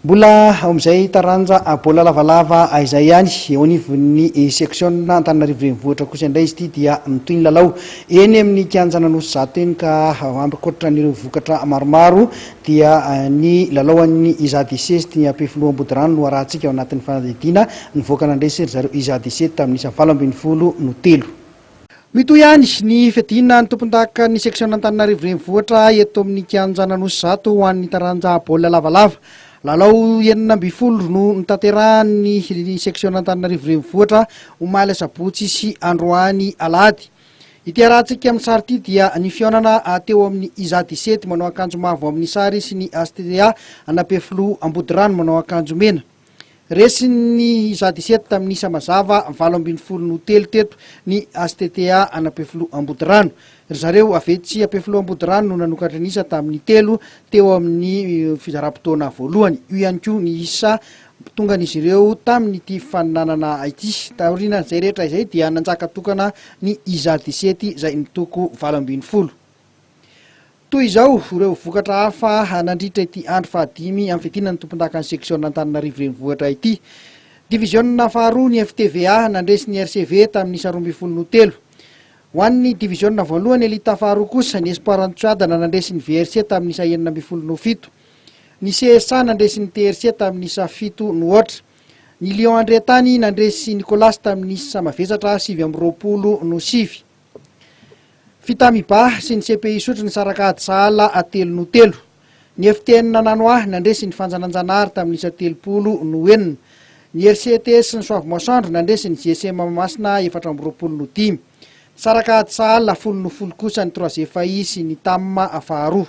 Mbola ao amin'izay taranja baolina lavalava izay ihany, eo anivon'ny seksiona Antananarivo Renivohitra kosa indray izy ity dia mitohy ny lalao eny amin'ny kianjan'Anosizato eny ka ankoatra an'ireo vokatra maromaro dia ny lalao an'ny ISADC sy ny Ampefiloha Ambodirano no arahantsika ao anatin'ny fanadihadiana nivoaka nandresy ry zareo ISADC tamin'ny isa 18 no telo. Mitohy ihany ny fiadiana ny tompondakan'ny seksiona Antananarivo Renivohitra eto amin'ny kianjan'Anosizato ho an'ny taranja baolina lavalava. Lalao 16 no notanterahan'ny seksiona Antananarivo Renivohitra omaly asabotsy sy androany alahady. Ity arahantsika amin'ny sary ity dia ny fihaonana teo amin'ny Isa Disety manao akanjo mavo amin'ny sary sy ny HTTA an'Ampefiloha Ambodirano manao akanjo mena. Resin'ny Zadisety tamin'ny isa mazava 18 no telo teto ny HTTA an'Ampefiloha Ambodirano. Ry zareo avy etsy Ampefiloha Ambodirano no nanokatra ny isa tamin'ny telo teo amin'ny fizaram-potoana voalohany. Io ihany koa ny isa tongan'izy ireo tamin'ity faninanana ity. Taorian'izay rehetra izay dia nanjaka tokana ny Izadisety izay nitoko 18. Toy izao ireo vokatra hafa nandritra ity andro fahadimy amin'ny fiadiana ny tompondakan'ny seksiona Antananarivo Renivohitra ity. Diviziona faharoa ny FTVA nandresy ny RCV tamin'ny isa 12 no telo. Ho an'ny diviziona voalohany Elite faharoa kosa, ny Espoir Antsiadana nandresy ny VRC tamin'ny isa 16 no fito. Ny CSA nandresy ny TRC tamin'ny isa fito no aotra. Ny Lion Andriantany nandresy Nicolas tamin'ny isa mavesatra 29 no sivy. Fitamiba sy ny CPI Isotry nisaraka ady sahala telo noho telo. Ny FTN Nanoah nandresy ny Fanjananjanahary tamin'ny isa 30 noho enina. Ny RCTS sy ny Soavimasoandro nandresy ny JSM Mahamasina 24 noho dimy. Nisaraka ady sahala folo noho folo kosa ny Trois FI sy ny Tam faharoa.